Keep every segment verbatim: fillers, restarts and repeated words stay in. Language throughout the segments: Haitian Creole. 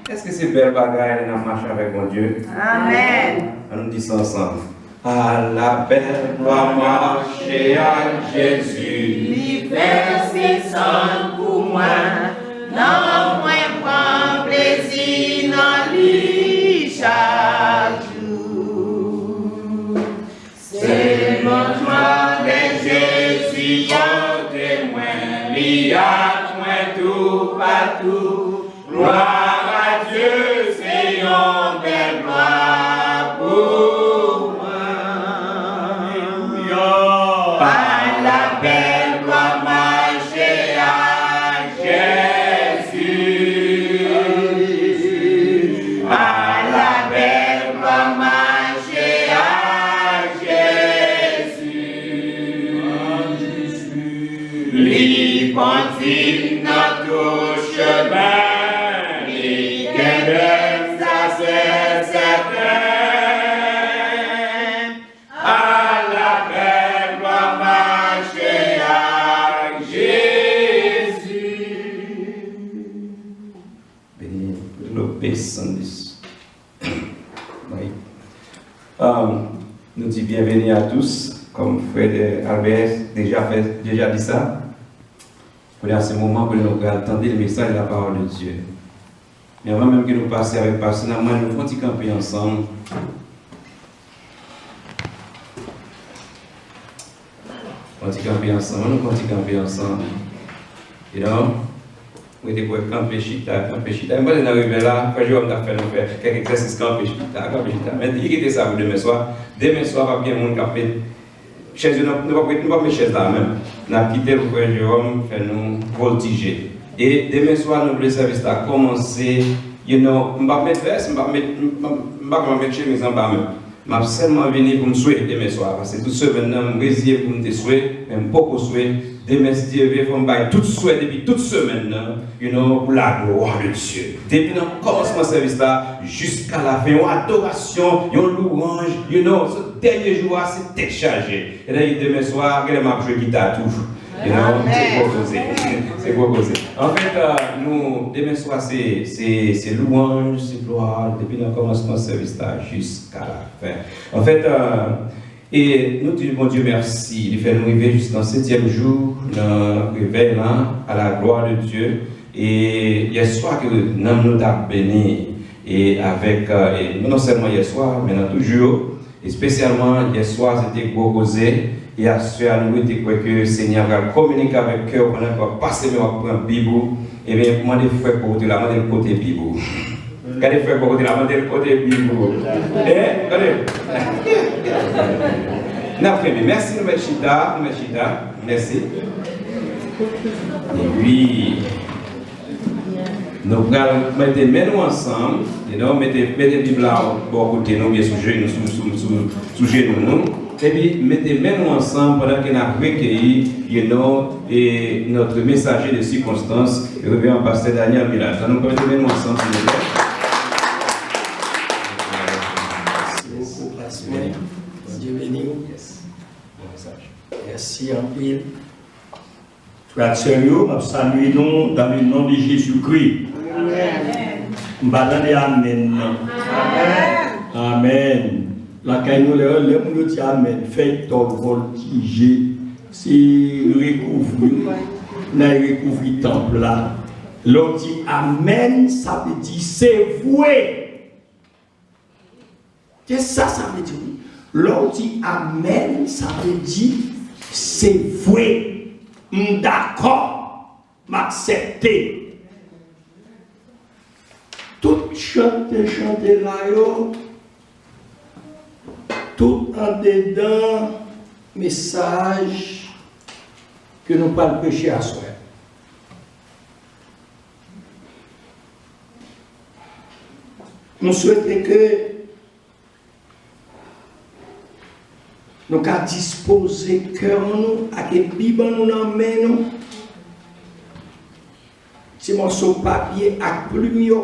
Èske se bèl bagay lè n ap mache avèk Bondye? Amèn. Ann nou di sa ansanm. Ala bèl glwa mache ak Jezi. Li vèse san l pou mwen. Non, mwen pran plezi nan li chak jou. Se non jwa de Jezi yo temwen, li ak mwen toupatou. Glwa a Dye, se yon bèl glwa pou mwen. Alelouya. Pa la bèl glwa mache ak Jezi. Pa la bèl glwa mache ak Jezi. Li kondui m nan tout chemen, li kenbe m, sa se sèten. Ala bèl glwa mache ak Jezi. Beni, Lopez Sandis. Wi. Um, nou di bienvenue à tous, comme frère Albert déjà fait, déjà dit ça. Kounye a se moman kote nou pral tande mesaj la parole de Dieu. Men anvan menm ke nou pase avèk pastè nan, mwen nou fè yon ti kanpe ansanm. Yon ti kanpe ansanm, nou fè yon ti kanpe ansanm. You know? Mwen te kwè kanpe chita, kanpe chita. Mwen panse nan rive la, frè Jerome t ap fè nou fè kèk egzèsis kanpe chita, kanpe chita. Men li kite sa pou demen swa. Demen swa, p ap gen moun k ap met chèz yo nan, nou p ap, nou p ap met chèz la menm. N ap kite l pou frè Jerome fè nou voltije. E demen swa, nou vle sèvis la kòmanse, you know, m p ap met vès, m p ap met, m p ap, m p ap met chemiz anba menm. M ap sèlman vini pou m swe demen swa, paske tout semèn nan, m reziye pou m te swe, men m poko swe. Demen, si Dye vle, fò m bay tout swè depi tout semèn nan, you know, pour la gloire de Dieu. Depi nan kòmansman sèvis la, jiska la fen, yon adorasyon, yon louwanj, you know, se dènye jou a, se tèt chaje. E dayè demen swa, genlè m ap jwe gita tou. You know, se gwo koze. Se gwo koze. Anfèt, euh, nou, demen swa, se, se, se louwanj, se glwa, depi nan kòmansman sèvis la jiska la fen. Anfèt, euh, e nou di Bondye mèsi, li fè nou rive jiskan setyèm jou nan revèy la, à la gloire de Dieu. E yèswa ke nanm nou t ap beni, e avèk, euh, e non sèlman yèswa, men nan tout jou yo, espesyalman yèswa, se te gwo koze, e aswè a nou rete kwè ke Senyè a pral kominike avèk kè w pandan ke w ap pase men w ap pran Bib ou. Ebyen, mande frè kote la, mande l kote Bib ou. Gade frè bò kote la, mande l kote Bib ou. Eh, gade. N ap kenbe. Mèsi, nou mèt chita, nou mèt chita. Mèsi. Epi, nou pral mete men nou ansanm, you know, mete, mete Bib la bò kote nou, oubyen sou je nou, sou, sou, sou, sou jenou nou. Epi, mete men nou ansanm pandan ke n ap rekeyi, you know, e notre messager de circonstance, Reverend Pasteur Daniel Milas. Ann nou mete men nou ansanm, silvouplè. Mèsi bokou, pastè. Bondye beni w. Yes. Bon mesaj. Mèsi anpil. Frè ak sè m yo, m ap salye nou dans le nom de Jésus-Christ. Amèn. M pa tande amèn nan. Amèn. Amèn. Lakay nou, lè, lè moun yo di amèn, fèy tòl vòltije, se rekouvri, n al rekouvri tanp la. Lè w di amèn, sa vle di se vre. Se sa sa vle di, wi. Lè w di amèn, sa vle di se vre. M dakò, m aksepte. Tout chante chante la yo, tout andedan mesaj ke nou pral preche aswè. Nou swete ke nou ka dispoze kè nou ak Bib nou nan men nou, ti mòso papye ak plim yo,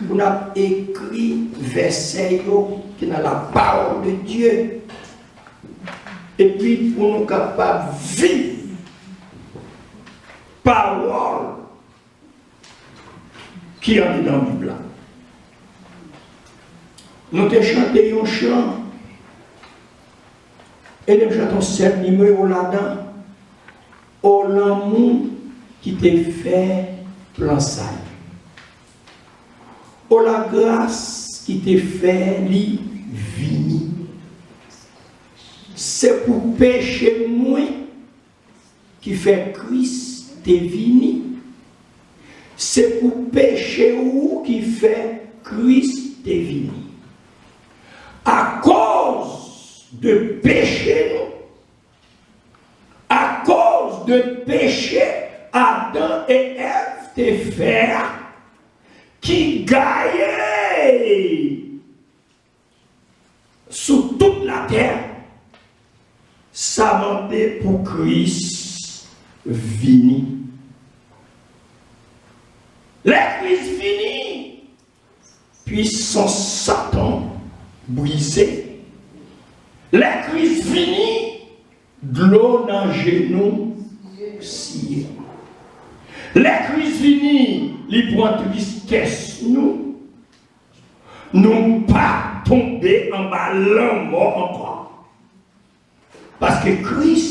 pou n ap ekri vèsè yo ki nan la parole de Dieu, epi pou nou kapab viv pawòl ki andedan Bib la. Nou te chante yon chan, e nou chante yon sèl nimewo ladan, O lanmou ki te fè plan sali. O lagras ki te fè li vini. Se pou peche mwen ki fè Kris te vini. Se pou peche ou ki fè Kris te vini. Akoz de peche nou, akoz de peche Adan e Èv te fè a, ki gaye sou tout latè, sa mande pou Kris vini. Lè Kris vini, pwisans Satan brize. Lè Kris vini, dlo nan je nou siye. Lè Kris vini, li pran tristès nou. Nou pa tonbe anba lanmò ankò. Paske Kris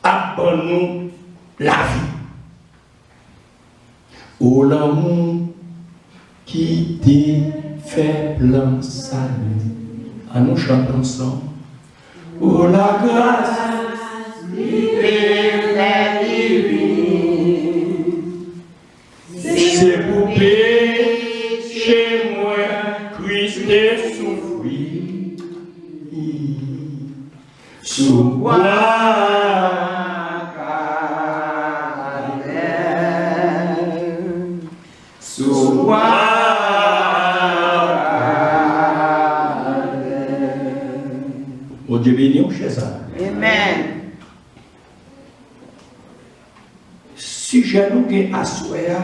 ap ban nou lavi. O lanmou ki te fè plan sali. Ann nou chante ansanm. O lagras ki te fè li vini. Se pou peche mwen Kris te soufri sou bwa Kalvè, sou bwa Kalvè. Bondye beni w, chè sa. Amen. Sijè nou gen aswè a,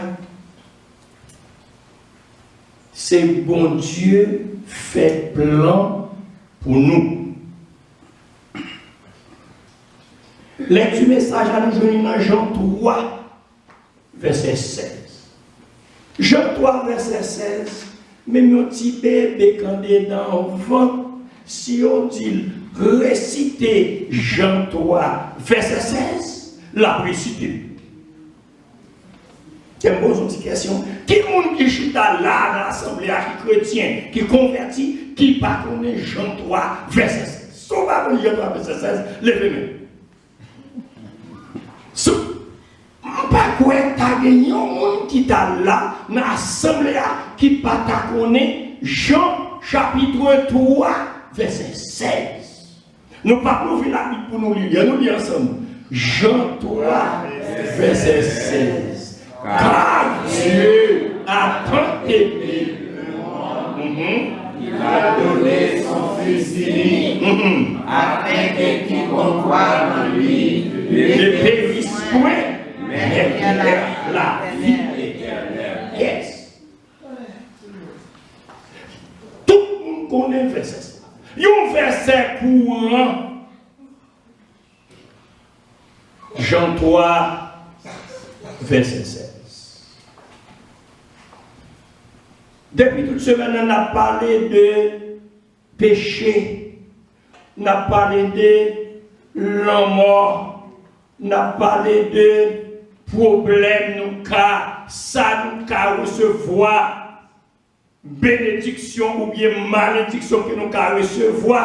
se Bondye fè plan pou nou. Lekti mesaj la nou jwenn li nan Jan twa, vèsè sèz. Jan twa, vèsè sèz, menm yon ti bebe k andedan vant, si yo di l resite Jan twa, vèsè sèz, l ap resite l. Kè m poze yon ti kesyon. Ki moun ki chita la nan asanble a, ki kretyen, ki konvèti, ki pa konnen Jan twa, vèsè sèz? Si w pa konn Jan twa, vèsè sèz, leve men. Si, m pa kwè ta gen yon moun ki ta la nan asanble a ki pa ta konnen Jan chapit twa, vèsè sèz. Nou p ap louvri Labib pou nou li li. Ann nou li ansanm. Jan twa, vèsè sèz. Car Dieu a tant aimé le monde, mhm, qu'il a donné son Fils unique, mhm, afin que quiconque croit en lui ne périsse point, mais qu'il ait la vie éternelle. Yes. Tout moun konnen vèsè sa. Yon vèsè kouran. Jan twa, vèsè sèz. Depi tout semèn nan, n ap pale de peche, n ap pale de lanmò, n ap pale de pwoblèm nou ka, sa nou ka resevwa, benediksyon oubyen malediksyon ke nou ka resevwa,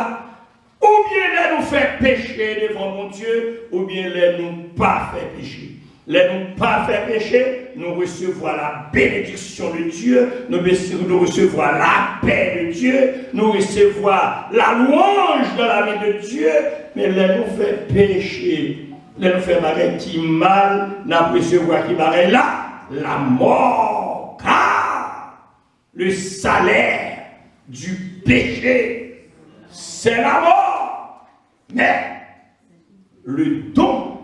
oubyen lè nou fè peche devan Bondye, oubyen lè nou pa fè peche. Lè nou pa fè peche, nou resevwa la bénédiction de Dieu, nou besi-, nou resevwa lapè de Dye, nou resevwa la louange dans la vie de Dieu. Men lè nou fè peche, lè nou fè bagay ki mal, n ap resevwa ki bagay la? Lanmò. Car le salaire du péché, c'est la mort. Mais le don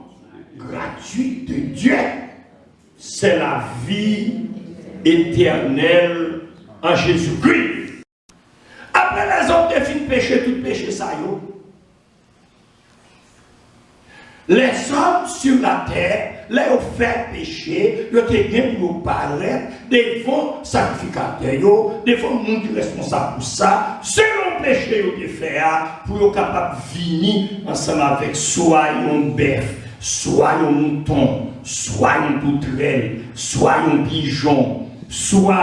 gratuit de Dieu, c'est la vie éternelle en Jésus-Christ. Apre lèzòm te fin peche tout peche sa yo, Lèzòm sou latè, lè yo fè peche, yo te gen pou yo parèt devan sakrifikatè yo, devan moun ki responsab pou sa, selon peche yo te fè a, pou yo kapab vini ansanm avèk swa yon bèf, swa yon mouton, swa yon toutrèl, swa yon pijon, swa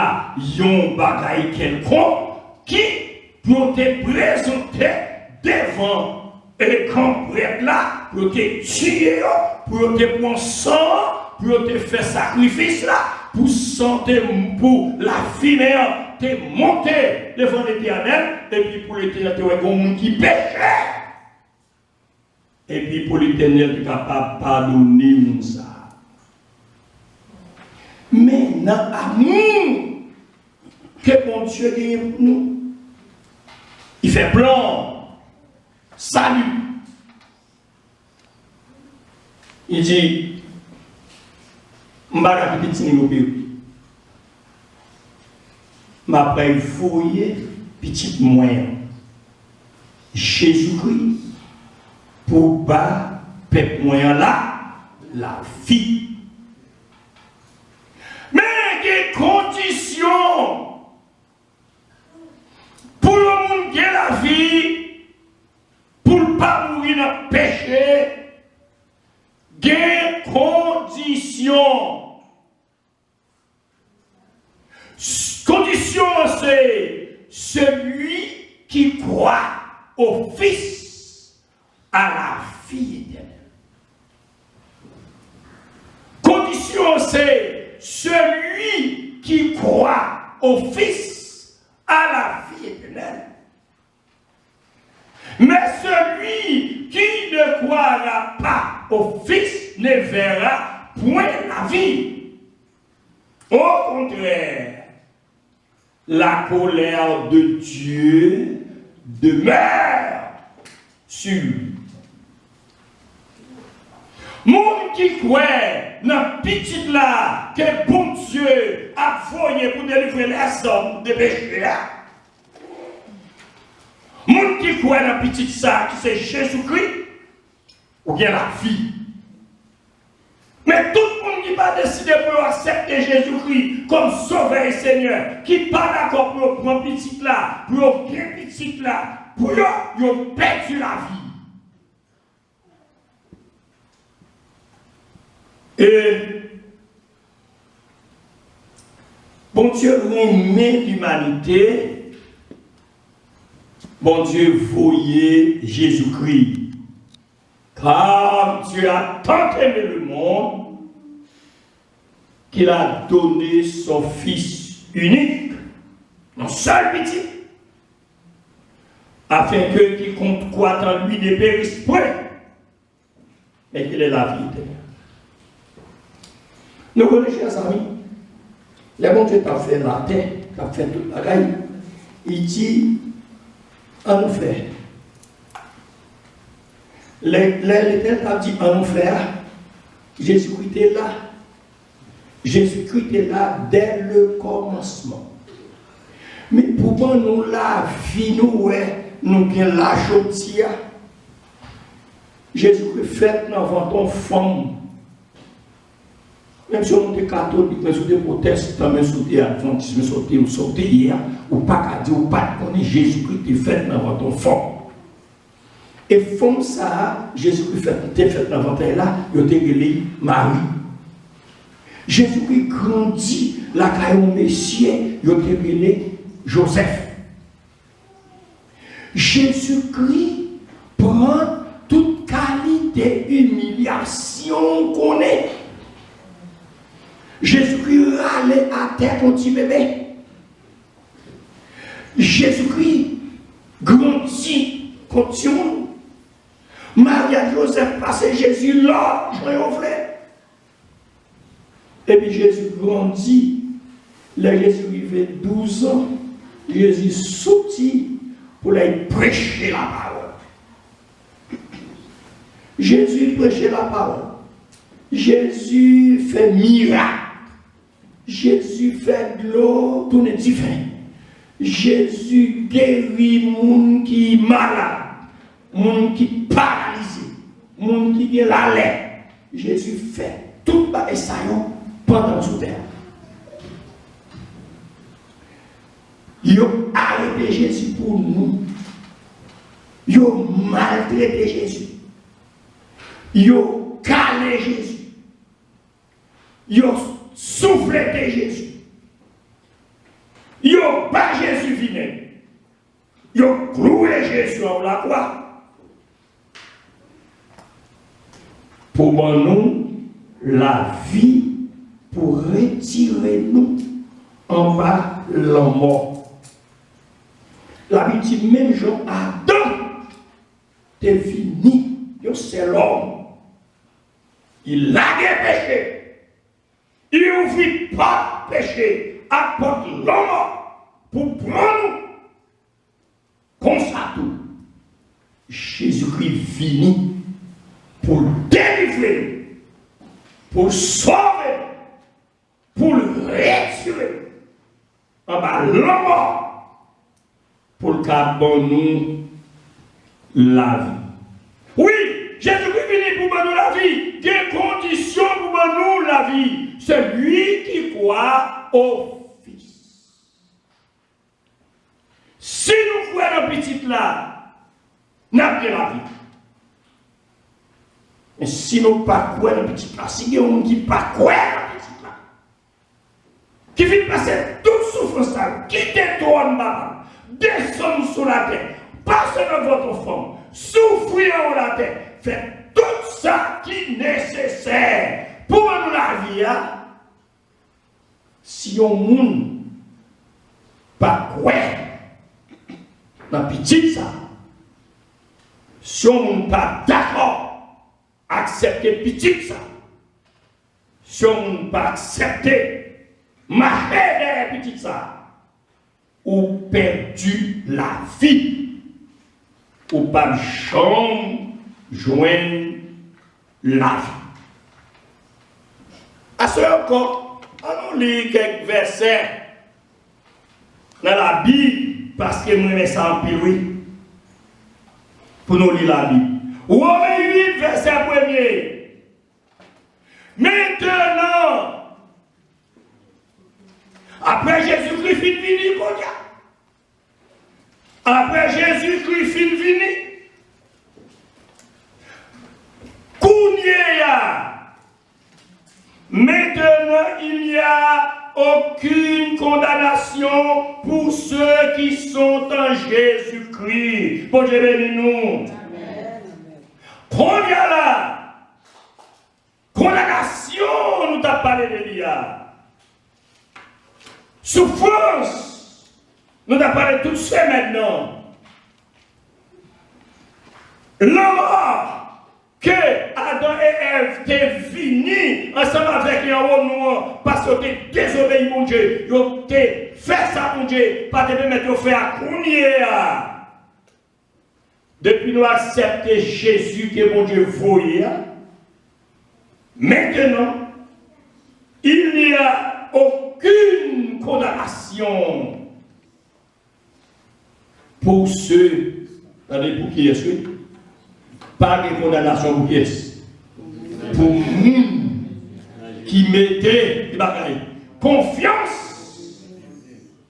yon bagay kèlkonk ki pou yo te prezante devan e gran prèt la, pou yo te tiye yo, pou yo te pran san an, pou yo te fè sakrifis la, pou san te, pou lafimen an te monte devan Letènèl, epi pou Letènèl te wè gen yon moun ki peche. Epi pou Letènèl te kapab padone moun sa a. Men nan amou ke Bondye genyen pou nou, li fè plan sali. Li di, "M pa ka kite timoun yo peri. M ap voye pitit mwen an, Jezikri, pou ba pèp mwen an la, lavi." Men gen kondisyon pou yon moun gen lavi, pou l pa mouri nan peche, gen kondisyon. Kondisyon an se, celui qui croit au Fils a la vie éternelle. Kondisyon an se, celui qui croit au Fils a la vie éternelle. Mais celui qui ne croira pas au Fils ne verra point la vie. Au contraire, la colère de Dieu demeure sur lui. Moun ki kwè nan pitit la ke Bondye ap voye pou delivre lèzòm de peche a, moun ki kwè nan pitit sa a ki se Jezikri, ou gen lavi. Men tout moun ki pa deside pou yo aksepte Jezikri kòm Sovè e Senyè, ki pa dakò pou yo pran pitit la, pou yo gen pitit la, pou yo, yo pèdi lavi. E Bondye renmen limanite, Bondye voye Jezikri. Car Dieu a tant aimé le monde qu'il a donné son Fils unique, yon sèl pitit, afin que quiconque croit en lui ne périsse point, mais qu'il ait la vie éternelle. Nou konnen, chè zanmi, lè Bondye t ap fè latè, t ap fè tout bagay, li di, "Ann nou fè." Lè, lè Letènèl t ap di, "Ann nou fè" a, Jezikri te la. Jezikri te la dès le commencement. Men pou ban nou lavi nou wè nou gen la jodi a, Jezikri fèt nan vant yon fanm. Menm si w te katolik, menm si w te pwotestan, menm si w te advantis, menm si w te, sa w te ye a, ou pa ka di w pa t konnen Jezikri te fèt nan vant yon fanm. E fanm sa a, Jezikri fèt, te fèt nan vant li la, yo te rele Mari. Jezikri grandi lakay yon mesye, yo te rele Jozèf. Jezikri pran tout kalite imilyasyon w konnen. Jezikri rale atè kon ti bebe. Jezikri grandi kon timoun. Mari ak Jozèf pase Jezi lòd jan yo vle. Epi Jezi grandi. Lè Jezi rive douz an, Jezi soti pou l al preche lapawòl. Jezi preche lapawòl. Jezi fè mirak. Jezi fè dlo tounen diven. Jezi geri moun ki malad, moun ki paralize, Moun ki gen lalè. Jezi fè tout bagay sa yo pandan l sou tè a. Yo arete Jezi pou nou. Yo maltrete Jezi. Yo kale Jezi. Yo souflete Jezi. Yo ba Jezi vinèg. Yo klouwe Jezi anwo lakwa. Pou ban nou lavi, pou retire nou anba lanmò. Labib di, menm jan Adan te vini yon sèl òm, li lage peche, li ouvri pòt peche ak pòt lanmò pou pran nou. Konsa tou, Jezikri vini pou l delivre nou, pou l sove nou, pou l retire nou anba lanmò, pou l ka ban nou lavi. Wi, Jezikri vini pou ban nou lavi. Gen kondisyon pou ban nou lavi. Celui qui croit au Fils. Si nou kwè nan Pitit la, n ap gen lavi. Men si nou pa kwè nan Pitit la, si gen yon moun ki pa kwè nan Pitit la, ki fin pase tout soufrans sa yo, kite twòn Papa l, desann sou latè, pase nan vant yon fanm, soufri anwo latè, fè tout sa ki nesesè pou ban nou lavi a, si yon moun pa kwè nan Pitit sa, si yon moun pa dakò aksepte Pitit sa, si yon moun pa aksepte mache dèyè Pitit sa, ou pèdi lavi. Ou p ap janm jwenn lavi. Aswè ankò, ann nou li kèk vèsè nan Labib, paske m renmen sa anpil, wi. Pou nou li Labib. Women uit, vèsè premye. Mentenan, apre Jezikri fin vini, kounye a, apre Jezikri fin vini, kounye a, maintenant, il n'y a aucune condamnation pour ceux qui sont en Jésus-Christ. Bondye beni nou. Kounye a la, kondanasyon nou t ap pale de li a, soufrans nou t ap pale tout semèn nan, lanmò ke Adan e Èv te vini ansanm avèk li anwo nou an, paske yo te dezobeyi Bondye, yo te fè sa Bondye pa te pèmèt yo fè a. Kounye a, depi nou aksepte Jezi ke Bondye voye a, maintenant, il n'y a aucune condamnation pour ceux, tande, pou kiyès, wi? Pa gen kondanasyon pou kiyès? Pou moun ki mete, ki bagay, konfyans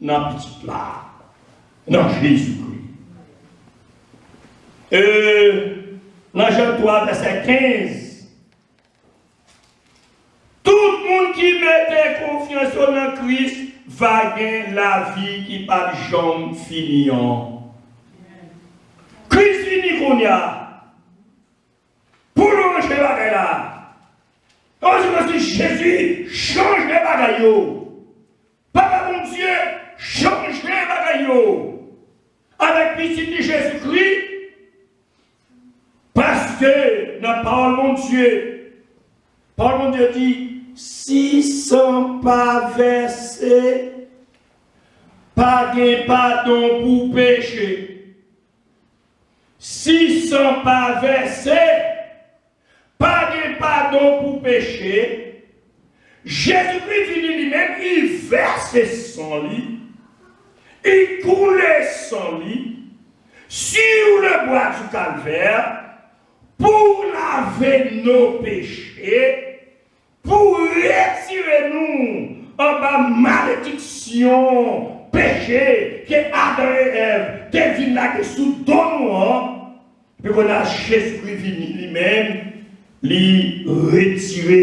nan Pitit la, nan Jezikri. E, nan Jan twa, vèsè kenz, tout moun ki mete konfyans yo nan Kris va gen lavi ki p ap janm fini an. Kris vini kounye a pou l ranje bagay la. Ann di konsa, Jezi chanje bagay yo. Papa Bondye chanje bagay yo avèk Pitit li Jezikri, paske nan pawòl Bondye, pawòl Bondye di, si san pa vèse, pa gen padon pou peche. Si san pa vèse, pa gen padon pou peche. Jezikri vini li menm, li vèse san li, li koule san li sur le bois du calvaire Pour laver nos péchés, pou retire nou anba malediksyon peche ke Adan e Èv te vin lage sou do nou an, epi kounye a Jezikri vini li menm, li retire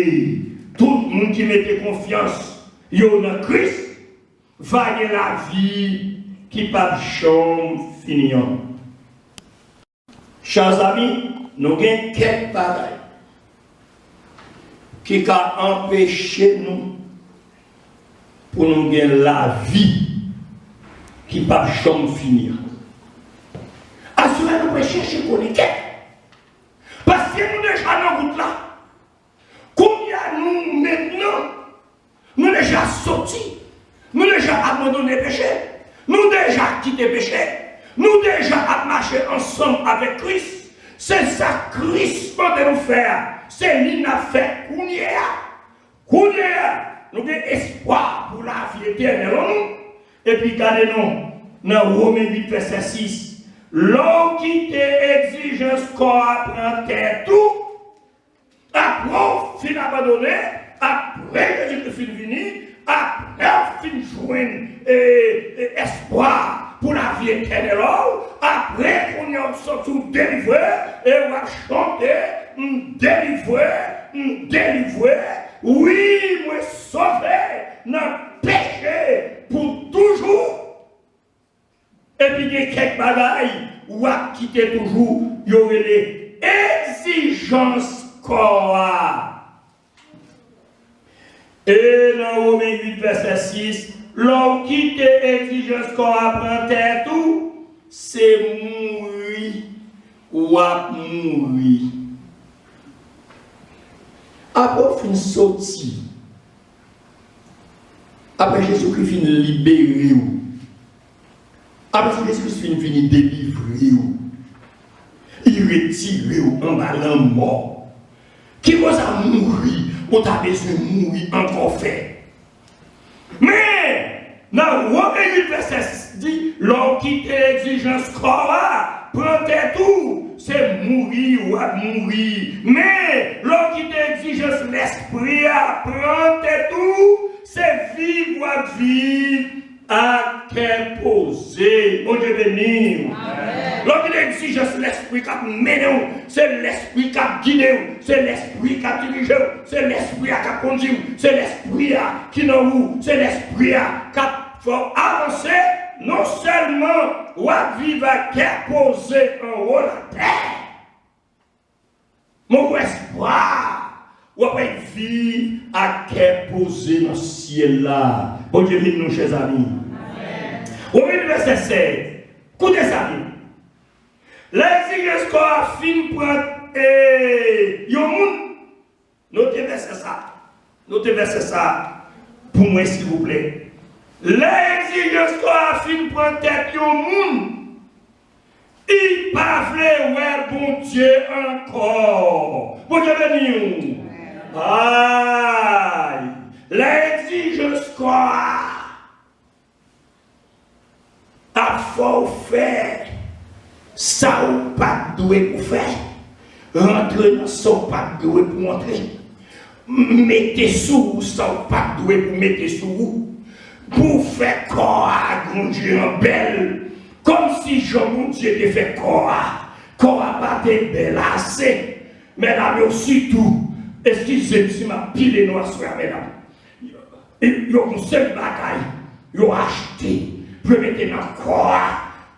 tout moun ki mete konfyans yo nan Kris, va gen lavi ki p ap janm fini an. Chè zanmi, nou gen kèk bagay ki ka anpeche nou pou nou gen lavi ki p ap janm fini an. Aswè nou pral chèche konnen kèk. Paske nou deja nan wout la. Kounye a nou mentnan, nou deja soti. Nou deja abandone peche. Nou deja kite peche. Nou deja ap mache ansanm avèk Kris. Se sa Kris mande nou fè a. Se li n ap fè kounye a. Kounye a, nou gen espwa pou lavi etènèl an nou. Epi gade non, nan Women uit vèsè sis, lè w kite egzijans kò a pran tèt ou, apre w fin abandone, apre Jezikri fin vini, apre w fin jwenn e, e, espwa pou lavi etènèl ou, apre kounye a w santi w delivre, e w ap chante, m delivre, m delivre, wi, mwen sove nan peche pou toujou. Epi gen kèk bagay w ap kite toujou, yo rele egzijans kò a. E nan Women uit vèsè sis, lè w kite egzijans kò a pran tèt ou, se mouri w ap mouri. Apre w fin soti, apre Jezikri fin libere w, apre Jezikri fin vini delivre w, li retire w anba lanmò. Ki koz a mouri, ou ta bezwen mouri ankò fè? Men, nan Women uit vèsè sis di, lè w kite egzijans kò a pran tèt ou, se mouri w ap mouri. Men, lè w kite egzijans lèspri a pran tèt ou, se viv w ap viv ak kè poze. Bondye beni w. Amèn. Lè w gen egzijans lèspri k ap mennen w, se lèspri k ap gide w, se lèspri k ap dirije w, se lèspri a k ap kondi w, se lèspri a ki nan ou, se lèspri a k ap fè w avanse. Non sèlman w ap viv ak kè poze anwo latè, men w espwa w ap viv ak kè poze nan syèl la. Bondye beni nou, chè zanmi. Women vèsè sèt. Koute sa byen. Lè egzijans kò a fin pran, e, yon moun, note vèsè sa. Note vèsè sa pou mwen, silvouplè. Lè egzijans kò a fin pran tèt yon moun, li pa vle wè Bondye ankò. Bondye beni w. Ay, lè egzijans kò a ap fè w fè sa w pa t dwe pou fè, rantre nan sa w pa t dwe pou rantre, mete sou ou sa w pa t dwe pou mete sou ou, pou w fè kò a grandye an bèl, kòmsi jan Bondye te fè kò a. Kò a pa te bèl ase. Medam yo sitou, eskize m si m ap pile nou aswè a, medam. Yo gon sèl bagay yo achte pou yo mete nan kò a,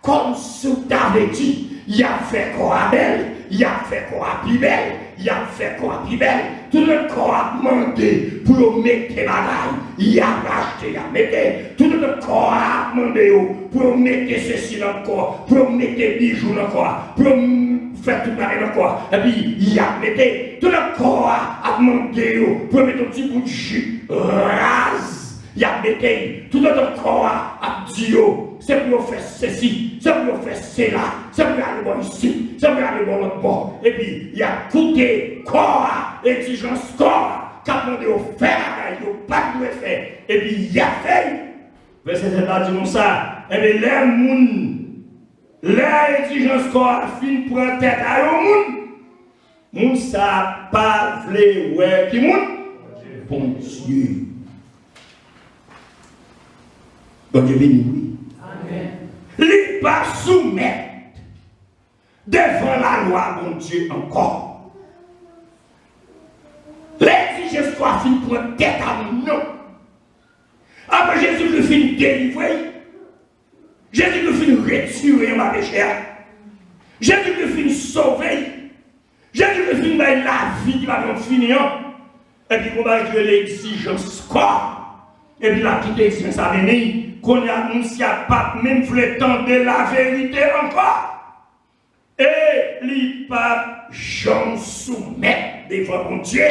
kòmsi w ta vle di y ap fè kò a bèl, y ap fè kò a pi bèl, y ap fè kò a pi bèl. Toutan kò a ap mande pou yo mete bagay, y ap achte, y ap mete. Toutan kò a ap mande yo pou yo mete sesi nan kò, pou yo mete bijou nan kò a, pou yo m-, fè tout bagay nan kò a, epi y ap mete. Toutan kò a ap mande yo pou yo mete yon ti bout jip raz, y ap mete l. Toutan kò a ap di yo se pou yo fè sesi, se pou yo fè sela, se pou yo ale bò isit, se pou yo ale bò lòt bò, epi y ap koute kò a, egzijans kò a k ap mande yo fè bagay yo pa t dwe fè, epi y ap fè l. Vèsè sèt la di konsa, enben, lè moun, lè egzijans kò a fin pran tèt a yon moun, Moun sa a pa vle wè ki moun? Bondye. Bondye beni, wi. Amèn. Li pa soumèt devan lalwa Bondye ankò. Lè egzijans kò a fin pran tèt a moun nan, apre Jezikri fin delivre l, Jezikri fin retire anba peche a, Jezikri fin sove l, Jezikri fin bay lavi ki pa janm fini an, epi gon bagay ki rele egzijans kò. Epi l ap kite egzijans sa vini. Kounye a, moun sa a p ap menm vle tande laverite ankò. E li p ap janm soumèt devan Bondye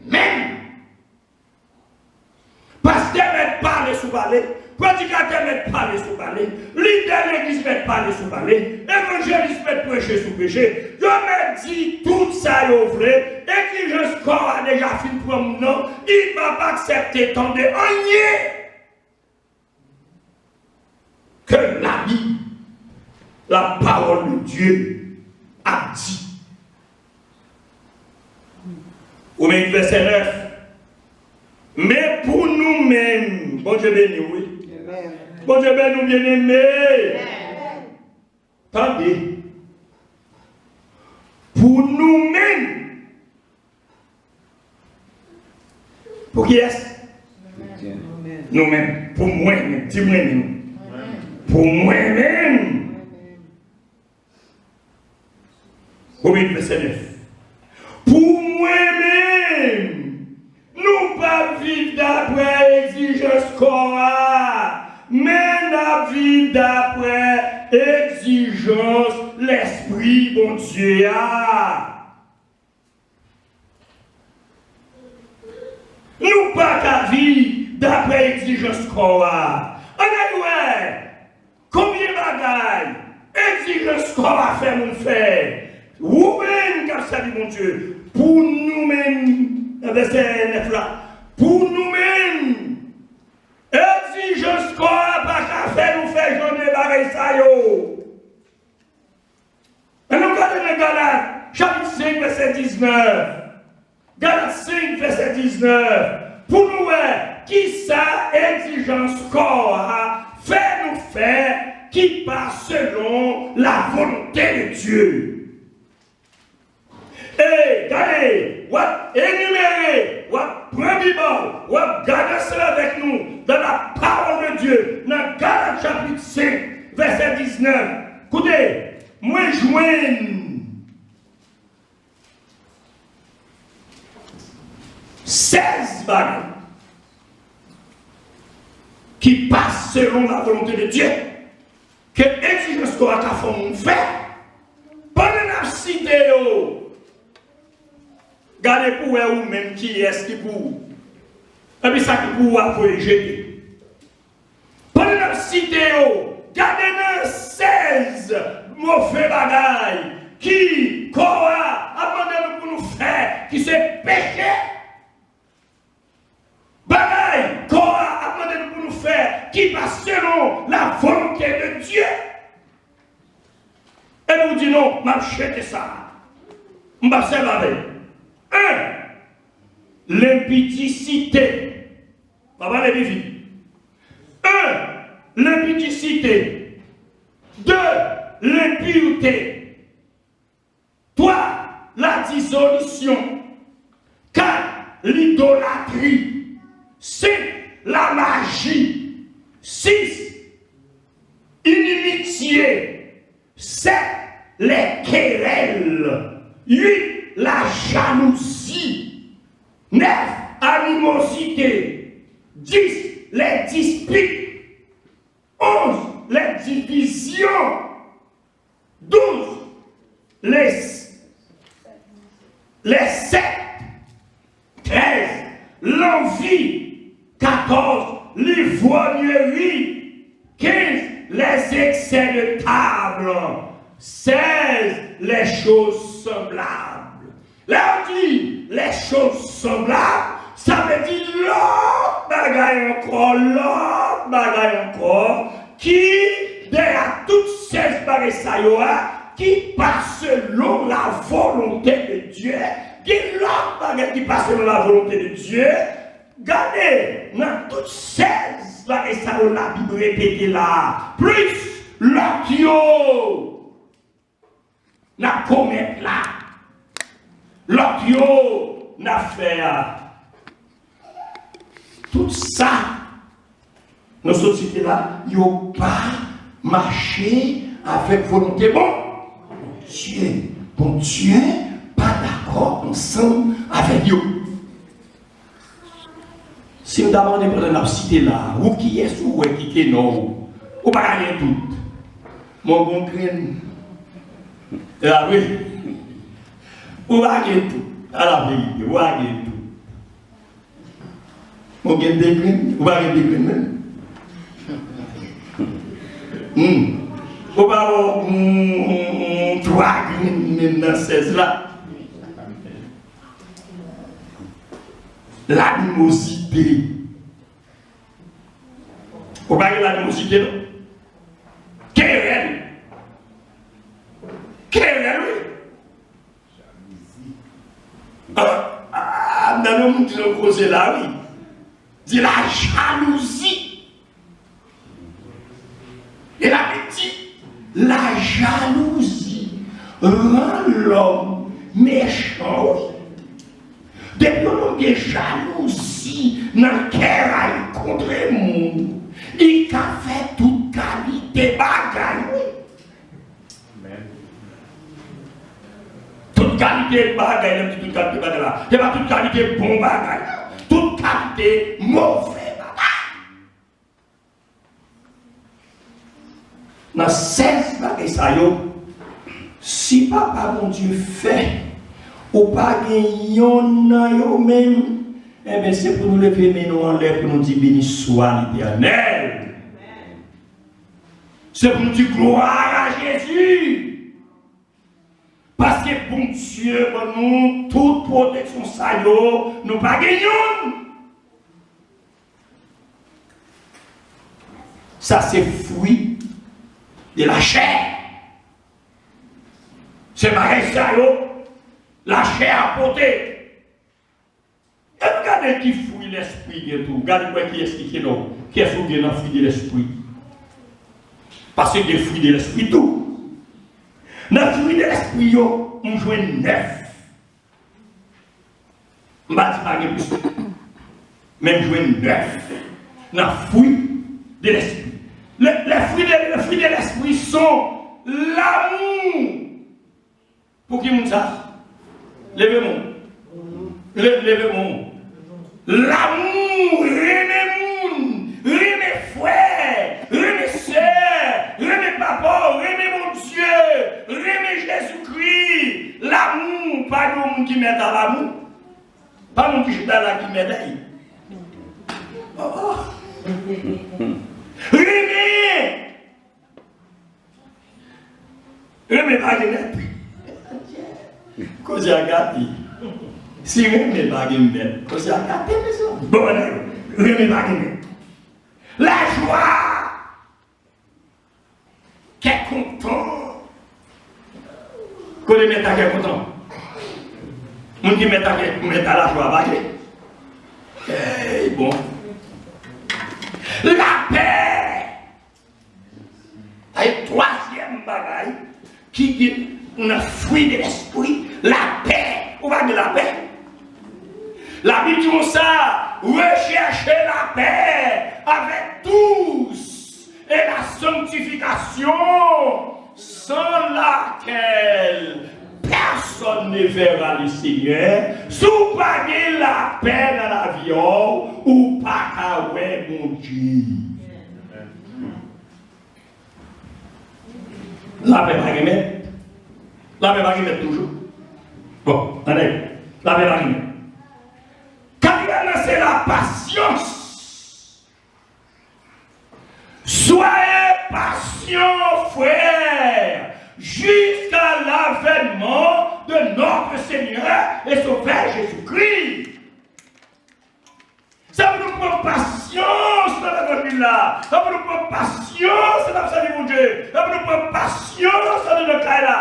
menm. Pastè mèt pale sou pale, predikatè mèt pale sou pale, lidè legliz mèt pale sou pale, evanjelis mèt preche sou preche. Yo mèt di tout sa yo vle, egzijans kò a deja fin pran moun nan, li p ap aksepte tande anyen ke Labib, la parole de Dieu, ap di. Ou menm vèsè nèf. Men pou nou menm, Bondye beni w, wi. Amèn. Bondye beni w, byeneme. Amèn. Tande. Pou nou menm, Pou kiyès? Nou menm. Pou mwen menm. Di mwen menm. Pou mwen menm. Pou mwen, vèsè nèf. Pou mwen menm, nou p ap viv daprè egzijans kò a, men n ap viv daprè egzijans Lèspri Bondye a. Nou pa ka viv daprè egzijans kò a. Ann al wè konbyen bagay egzijans kò a fè moun fè. Ou menm k ap sèvi Bondye, pou nou menm, nan vèsè nèf la, pou nou menm, egzijans kò a pa ka fè nou fè jan de bagay sa yo. Ann nou gade nan Galat, chapit senk, vèsè diznèf. Galat senk, vèsè diznèf. Pou nou wè kisa egzijans kò a fè nou fè ki pa selon la volonte de Dye. E gade, w ap enimere, w ap pran Bib la, w ap gade ansanm avèk nou dans la parole de Dieu, nan Galat chapit senk, vèsè diznèf. Koute, mwen jwenn sèz bagay ki pa selon la volonte de Dye, ke egzijans kò a ka fè yon moun fè. Pandan n ap site yo, gade pou wè ou menm kiyès ki pou ou. Epi sa ki pou ou a voye jete. Pandan n ap site yo, gade nan sèz move bagay ki kò a ap mande nou pou nou fè, ki se peche. Bagay kò a ap mande nou pou nou fè ki pa selon la volonte de Dye. Epi ou di non, m ap jete sa. M p ap sèvi avè l. En, lenpidisite. M ap pale pi vit. En, lenpidisite. De, lenpirte. Twa, ladizolisyon. Kat, lidolatri. Senk, lamaji. Sis, inimitye. Sèt, lèkerèl. Uit, lajalouzi. Nèf, animozite. Dis, lèdispit. Onz, lèdivizyon. Douz, lè, lè sèk. Trèz, lanvi. Katòz, livwonyeri. Kenz, lèzeksè de tab. Sèz, lè choz sanblab. Lè yo di lè choz sanblab, sa vle di lòt bagay ankò, lòt bagay ankò, ki dèyè tout sèz bagay sa yo a, ki pa selon la volonte de Dye, gen lòt bagay ki pa selon la volonte de Dye. Gade, nan tout sèz bagay sa yo Labib repete la, plis lòt yo n ap komèt la, lòt yo n ap fè a. Tout sa nou sot site la, yo pa mache avèk volonte bon Dye. Bondye pa dakò ansanm avèk yo. Si m ta mande pandan n ap site la, ou kiyès ou wè ki tenò ou? Ou pa ka gen tout. Mwen gon grenn. E la vre. Ou pa gen tout. A la verite, ou pa gen tout. Ou gen de grenn, ou pa gen de grenn menm. Hmm. Ou pa wè yon, yon, yon twa grenn menm nan sèz la. Lanimozite. Ou pa gen lanimozite non. Kerèl. Kerèl wi. Ah, ah, m tande yon moun di yon koze la wi. Di la jalouzi. E Labib di, la jalouzi rann lòm mechan wi. Depi yon nonm gen jalouzi nan kè a, li kontre moun, li ka fè tout kalite bagay wi. Tout kalite bagay, lè m di tout kalite bagay la, se pa tout kalite bon bagay, non. Tout kalite move bagay. Nan sèz bagay sa yo, si Papa Bondye fè, ou pa gen yonn nan yo menm, enben, se pou nou leve men nou anlè pou nou di, beni swa Letènèl. Se pou nou di glwa a Jezi. Paske Bondye ban nou tout pwoteksyon sa yo, nou pa gen yonn. Sa se fwi de lachè. Se bagay sa yo lachè a pote. E nou gade ki fwi lespri gen tou. Gade pou wè kiyès ki kenò. Kiyès ou gen nan fwi de lespri. Paske gen fwi de lespri tou. Nan fwi de lespri yo, m jwenn nèf. M pa di pa gen plis. Men m jwenn nèf. Nan fwi de lespri. Le, le fruit de, le fruit de l'esprit sont l'amour. Pou ki moun sa? Leve men w. Le, leve men w. Lanmou, renmen moun, renmen frè, renmen sè, renmen papa w, renmen Bondye, renmen Jezikri. Lanmou, pa gen yon moun ki mèt a lanmou. Pa moun ki chita la ki mèt a li. Oh, oh. Renmen. Renmen pa gen mèt. Koze a gate. Si renmen pa gen mèt, koze a gate, mezanmi. Bon, renmen pa gen mèt. Lajwa. Kè kontan. Kote mèt a kè kontan? Moun ki mèt a kè, mèt a lajwa pa gen. Ey, bon. Lapè. Sa se twazyèm bagay ki gen nan fwi de lespri, lapè. Ou pa gen lapè? Labib di konsa, rechèche lapè avèk tous et la sanctification, sans laquelle personne ne verra le Seigneur. Si w pa gen lapè nan lavi w, ou pa ka wè Bondye. Lapè pa gen mèt. Lapè pa gen mèt toujou. Bon, tande. Lapè pa gen mèt. Katriyèm nan se la patience. Soyez patients, frères, jusqu'à l'avènement de notre Seigneur et Sauveur Jésus-Christ. Sa pou nou pran pasyans nan levanjil la. Sa pou nou pran pasyans nan sèvi Bondye. Sa pou nou pran pasyans nan kay la.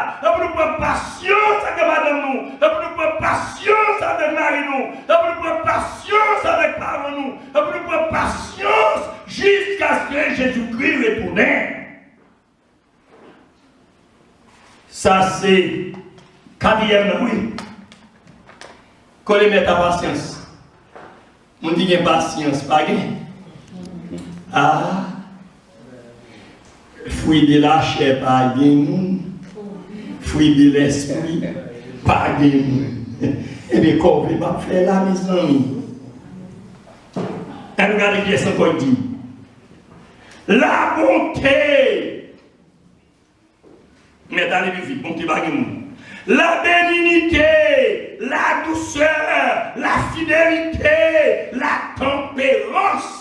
Sa se katriyèm nan, wi. Kole mèt a pasyans. Moun ki gen pasyans, pa gen. Ah. Fruit de la chair pa gen moun. Fruit de l'esprit pa gen moun. Ebyen, kòve m ap fè la, mezanmi. Ann gade kiyès ankò ki di. La bonté. Mèt ale pi vit, bonte pa gen moun. La bénignité, la douceur, la fidélité, la tempérance.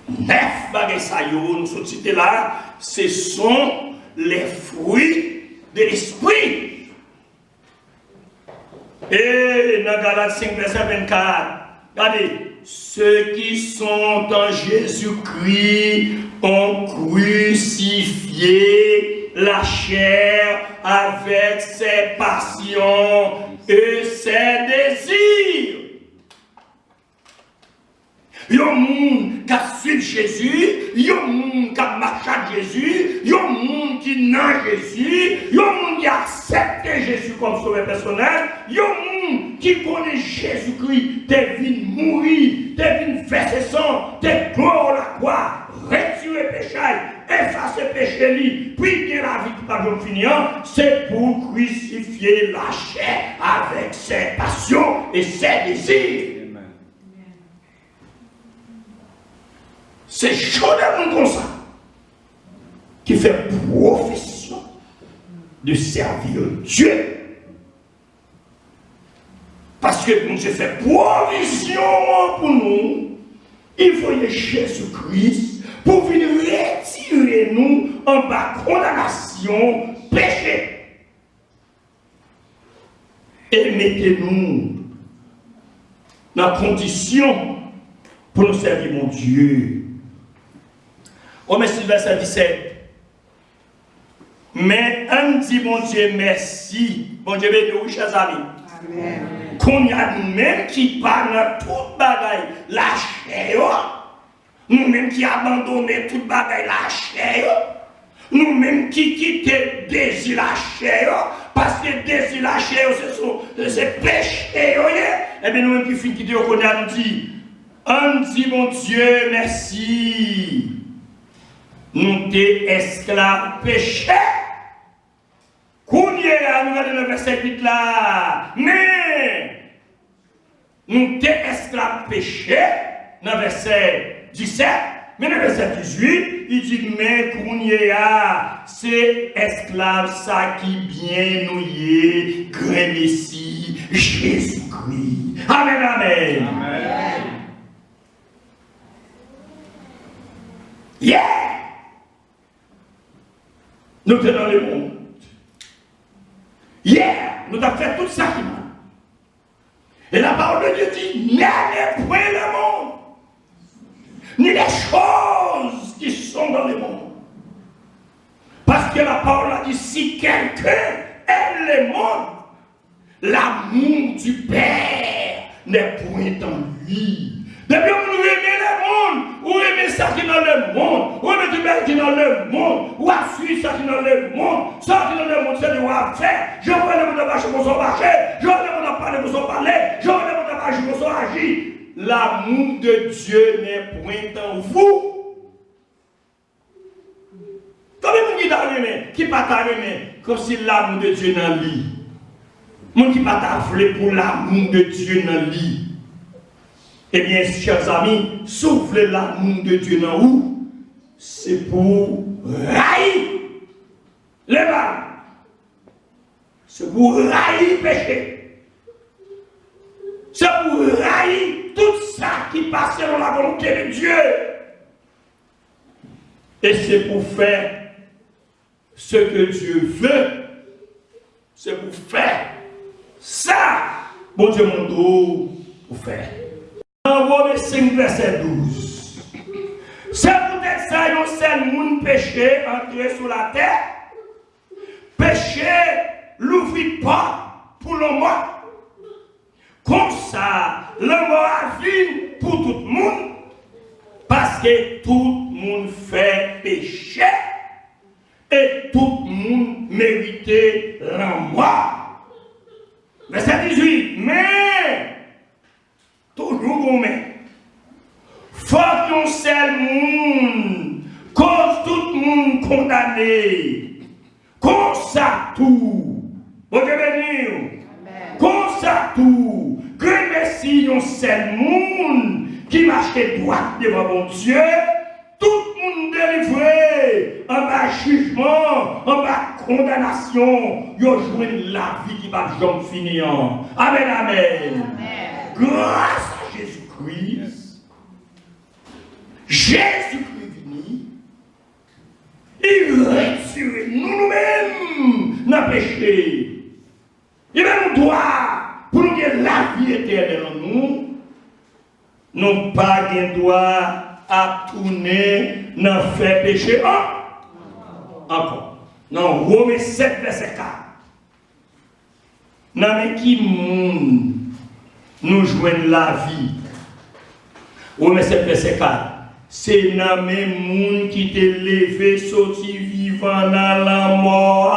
Nèf bagay sa yo nou sot site la, ce sont les fruits de l'esprit. E nan Galat senk vèsè vennkat, gade, ceux qui sont en Jésus-Christ ont crucifié la chair avec ses passions et ses désirs. Yon moun k ap swiv Jezi, yon moun k ap mache ak Jezi, yon moun ki nan Jezi, yon moun ki aksepte Jezi kòm sovè pèsonèl, yon moun ki konnen Jezikri te vin mouri, te vin vèse san, te klore lakwa, retire peche l, efase peche li, pou l gen lavi ki p ap janm fini an, se pou l krisifye lachè avèk ses passions et ses désirs. Se jan de moun konsa ki fè pwofesyon de servir Dye. Paske Bondye fè pwovizyon an pou nou, li voye Jezi Kris pou vin retire nou anba kondanasyon peche. E mete nou nan kondisyon pou nou sèvi Bondye. Women sis vèsè disèt. Men ann di Bondye mèsi. Bondye beni w, wi, chè zanmi. Amèn. Kounye a, nou menm ki pa nan tout bagay lachè yo, nou menm ki abandone tout bagay lachè yo, nou menm ki kite dezi lachè yo, paske dezi lachè yo se, se, se peche yo ye, ebyen nou menm ki fin kite yo kounye a nou di, ann di Bondye mèsi. Nou te esklav peche. Kounye a, nou gade nan vèsè uit la. Men, nou te esklav peche, nan vèsè disèt, men nan vèsè dizuit, li di, men kounye a, se esklav sa ki byen nou ye, granmesi Jezikri. Amèn, amèn. Amèn. Yeah! Nou te nan lemonn. Yeah! Nou t ap fè tout sa ki mal. Et la parole de Dieu dit, n'aimez point le monde, ni les choses qui sont dans le monde. Parce que la parole a dit, si quelqu'un aime le monde, l'amour du Père n'est point en lui. Depi yon moun renmen lemonn, ou renmen sa ki nan lemonn, ou renmen tout bagay ki nan lemonn, ou ap swiv sa ki nan lemonn, sa ki nan lemonn se li w ap fè. Jan w wè lemonn ap mache, konsa w mache. Jan w wè lemonn ap pale, konsa w pale. Jan w wè lemonn ap aji, konsa w aji. L'amour de Dieu n'est point en vous. Konbyen moun ki ta renmen, ki pa ta renmen, kòmsi l'amour de Dieu nan li? Moun ki pa ta vle pou l'amour de Dieu nan li. Ebyen, chè zanmi, si w vle l'amour de Dieu nan ou, se pou w rayi lemonn. Se pou w rayi peche. Se pou w rayi tout sa ki pa selon la volonté de Dieu. E se pou w fè ce que Dieu veut. Se pou w fè sa Bondye mande w pou w fè. Nan Women senk vèsè douz. Se poutèt sa yon sèl moun peche antre sou latè. Peche louvri pòt pou lanmò. Konsa, lanmò a vin pou tout moun, paske E tout moun fè peche, e tout moun merite lanmò. Vèsè dizuit, men, toujou gon men. Fòk yon sèl moun koz tout moun kondane. Konsa tou, Bondye beni w. Konsa tou, granmesi yon sèl moun ki mache dwat devan Bondye, tout moun delivre anba jijman, anba kondanasyon, yo jwenn lavi ki p ap janm fini an. Amèn, amèn. Gras a Jezi Kris, Jezi Kris vini, li retire nou, nou menm, nan peche. Li ban nou dwa pou nou gen lavi etènèl an nou. Nou pa gen dwa ap tounen nan fè peche an-, ankò. Nan Women sèt vèsè kat. Nan men ki moun nou jwenn lavi? Women sèt vèsè kat. Se nan men moun ki te leve soti vivan nan lanmò a.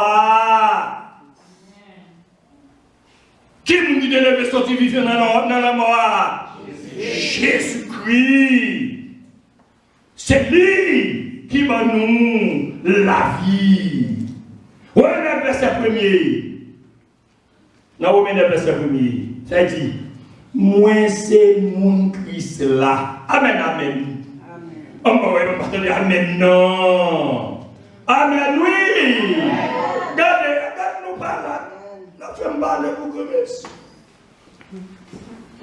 Ki moun ki te leve soti vivan nan, nan lanmò a? Jezikri. Se li ki ban nou lavi. Women nèf vèsè premye. Nan Women nèf vèsè premye, sa di, mwen se moun Kris la. Amèn, amèn. Amèn. An, mwen pa tande amèn, non. Amèn, wi. Gade, gade nou pale. N ap fè m pale pou granmesi.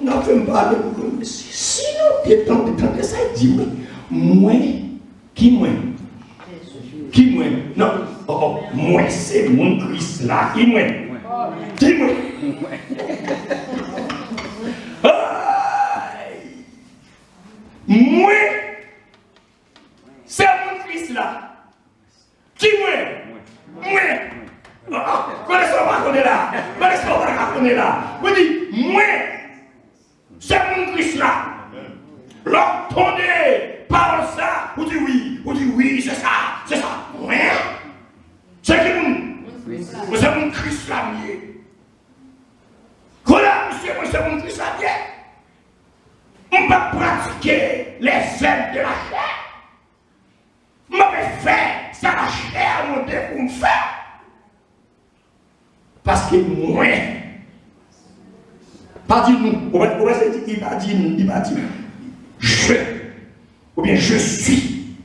N ap fè m pale pou granmesi. Si nou te tande, tande sa di, wi. Mwen, ki mwen? Ki mwen? Non. Oh, oh. Mwen se moun Kris la. Ki mwen? Ki mwen? Ay! Mwen se moun Kris la. Ki mwen? Mwen. Ah, ah, konnen sa w pa konnen la. Konnen sa w pa ka konnen la. Mwen di, mwen se moun Kris la. Lè w tande pawòl sa, ou di wi, ou di wi, se sa, se sa. Mwen, se ki moun? Mwen se moun Kris la m ye. Kounye a, misye, mwen se moun Kris la m ye. M p ap pratike les œuvres de la chair. M ap fè sa lachè a mande pou m fè. Paske mwen, pa di nou, ou wè, ou wè se di, li pa di, li pa di je, oubyen je suis.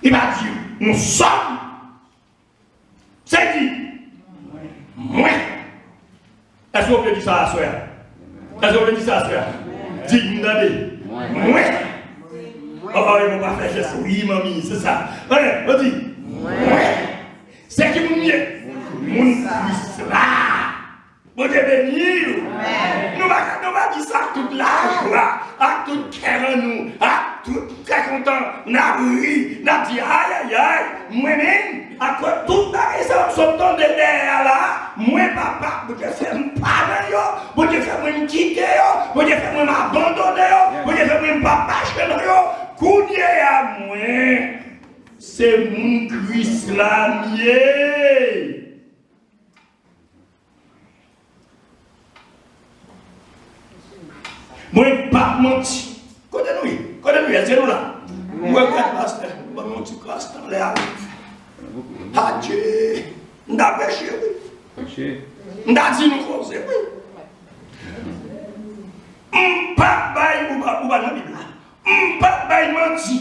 Li pa di nous sommes. Se di, mwen. Èske w vle di sa aswè a? Èske w vle di sa aswè a? Di, m tande. Mwen. Oh, oh, e bon, pa fè jès. Wi, manmi, se sa. Anyen, ou di, mwen. Se ki moun m ye? Moun Kris la. Bondye beni w. Nou pa, nou pa di sa ak tout lajwa, ak tout kè an nou, ak tout kè kontan, n ap ri, n ap di, ayayay, mwen menm, akoz tout bagay sa yo m sot tande dèyè a la, mwen papa, Bondye fè m pa nan yo, Bondye fè mwen m kite yo, Bondye fè mwen m abandone yo, Bondye fè mwen m pa mache nan yo, kounye a mwen, se moun Kris la m ye. Mwen p ap manti. Kote nou ye? Kote nou ye? Èske nou la? Mwen wè pastè ban nou yon ti kras nan lè a. Adye! M ta preche, wi. M ta di nou koze, wi. M p ap bay, ou pa, ou pa nan Bib la. M p ap bay manti.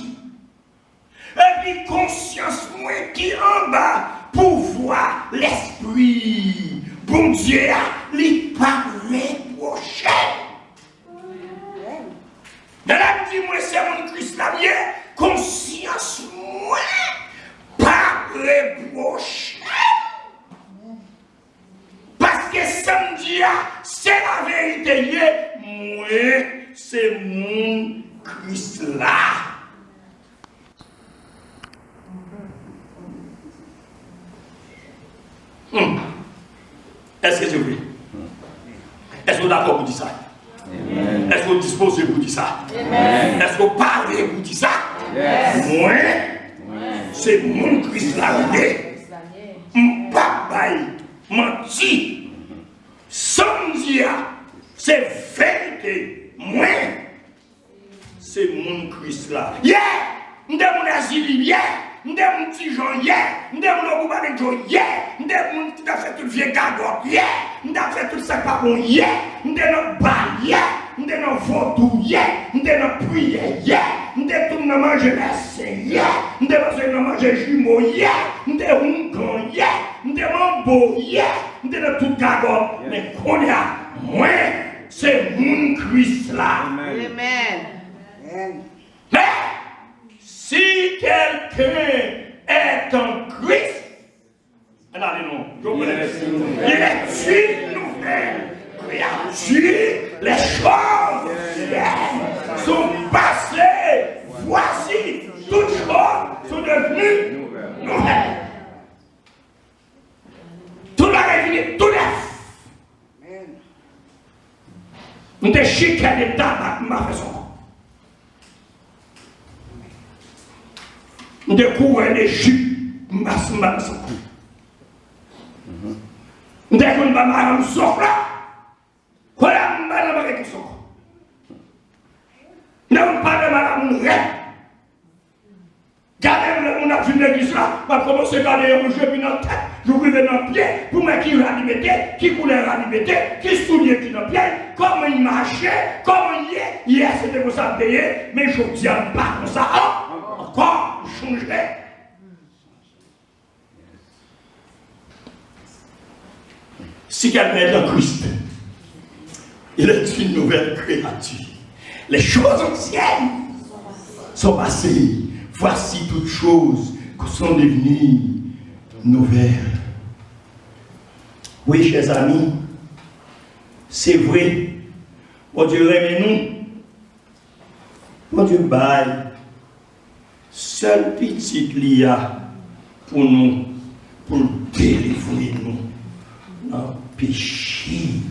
Epi konsyans mwen ki anba pouvwa Lespri Bondye a, li p ap repwoche m. Lè l ap di mwen se moun Kris la m ye, konsyans mwen p ap repwoche m. Paske sa m di a, se laverite l ye, mwen se moun Kris la. Hmm. Èske se vre? Èske w dakò pou di sa? Èske w dispoze pou di sa? Èske w pare pou di sa? Mwen, se moun Kris la m ye. M p ap bay manti. Sa m di a, se verite. Mwen, se moun Kris la. Yeah! M te moun Ezili, yeah! M te moun Ti Jan, yeah! M te moun Ogou Badenjo, yeah! M te moun ki t ap fè tout vye gagòt, yeah! M t ap fè tout sa k pa bon, yeah! M te nan bal, yeah! M te nan vodou, yeah! M te nan priyè, yeah! M te tou nan manje mèsen, yeah! M te nan manje jimo, yeah! M te houngan, yeah! M te manbo, yeah! M te nan tout gagòt. Men kounye a, mwen, se moun Kris la. Amen. Amen. Mais si quelqu'un est en Christ, ann ale non, je vous le dis, il est une nouvelle créature, les choses anciennes sont passées, voici, toutes choses sont devenues nouvelles. Tout bagay vini tou nèf. M te chikè de tabak, m pa fè sa ankò. M te kouvè de jip, m pa, m pa fè sa ankò. M te konn ba madanm sòf la. Kounye a m pa nan bagay ki sòf. M te konn pale madanm moun rèd. Gade lè moun ap vin legliz la, m ap kòmanse gade yon moun epi nan tèt, jouk rive nan pye, pou m wè ki rad li mete, ki koulè rad li mete, ki soulye ki nan pye l, kòman l mache, kòman l ye. Yè se te konsa l te ye, men jodi a m pa konsa an, ankò, m chanje. Si quelqu'un est en Christ, il est une nouvelle créature. Les choses anciennes sont passées. Voici toutes choses sont devenues nouvelles. Wi, chè zanmi, se vre, Bondye renmen nou. Bondye bay sèl pitit li a pou nou, pou l delivre nou nan peche.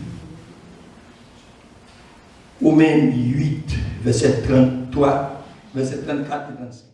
Women uit, vèsè tranntwa, vèsè trannkat e trannsenk.